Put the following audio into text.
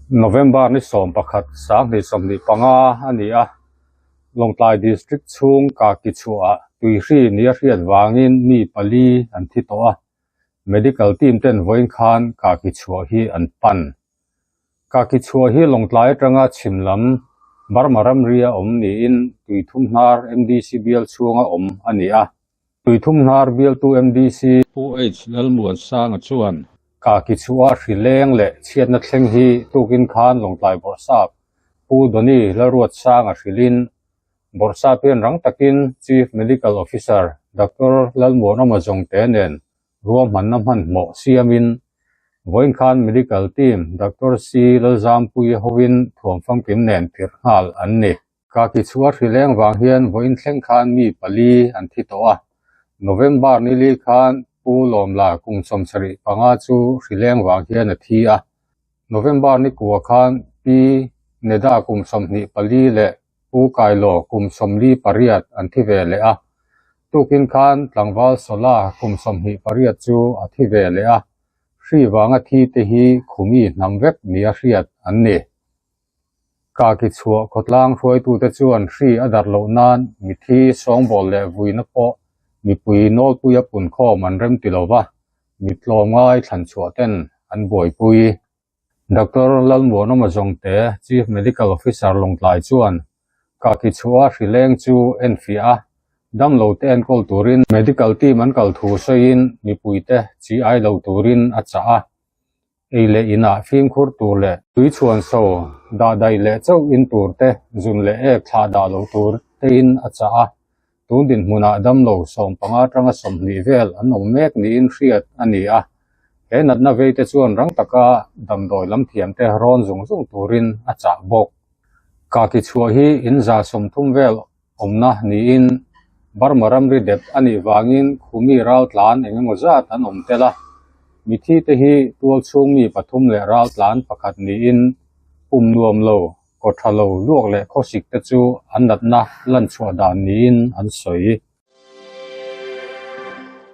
November ni 11 2025 a ni a, Lawngtlai District chhung Kakichhuah tuihri nia hriat vangin mi pali an thi tawh a, Medical team ten vawiin khan Kakichhuah hi an pan. Kakichhuah hi Lawngtlai atanga chhim lam Burma ramria awm niin Tuithumhnar MDC bial chhunga awm a ni a. Tuithumhnar bialtu MDC Pu H Lalmuansanga chuan Kakichhuah hrileng leh chhiatna thleng hi tukin khan Lawngtlai Bawrhsap Pu Donny Lalruatsanga hrilhin Bawrhsap hian rang takin Chief Medical Officer Doctor Lalmuanawma Zawngte nen ruahmanna hmanhmawh siamin vawiin khan Medical Team Doctor C Lalzampuii hovin thuam famkim nen tirh nghal an ni. Kakichhuah hrileng vang hian vawiin thleng khan mi pali an thi tawh a, November nili khan Pu Lawmla kum 75 chu hrileng vang hian a thi a, November ni kua khan Pi Neda kum 24 leh Pu Kailo kum 48 an thi ve leh a, tukin khan tlangval Sawla kum 28 chu a thi ve leh a, hri vanga thi te hi khumi hnam vek nia hriat an ni. Kakichhuah khawtlang hruaitute chuan hri a darh loh nan mithi sawngbawl leh vuina pawh mipui nawlpuia punkhawm an rem ti lova, mi tlawmngai thlanchhuah ten an buaipui. Doctor Lalmuanawma Zawngte, Chief Medical Officer Lawngtlai chuan Kakichhuah hrileng chu enfiah a, damlote enkawl turin medical team an kal thu sawiin mipuite chi ai lo turin a chah a. Ei leh inah fimkhur tur leh tui chhuan so dah daih leh chauh in tur te, zun leh ek thlah dah loh tur tein a chah a. Tun dinhmunah damlo 15 atanga 20 vel an awm mek niin hriat a ni a. He natna veite chuan rang taka damdawi lam thiamte rawn zung zung turin a chah bawk. Kakichhuah hi in 30 vel awmna niin Burma ramri dep a nih vangin khumi raltlan eng emaw zat an awm tel a, mithi te hi tual chhung mi pathum leh raltlan pakhat niin pum nuam lo, kaw tha lo luak leh khawsik te chu an natna lan chhuah dan niin an sawi.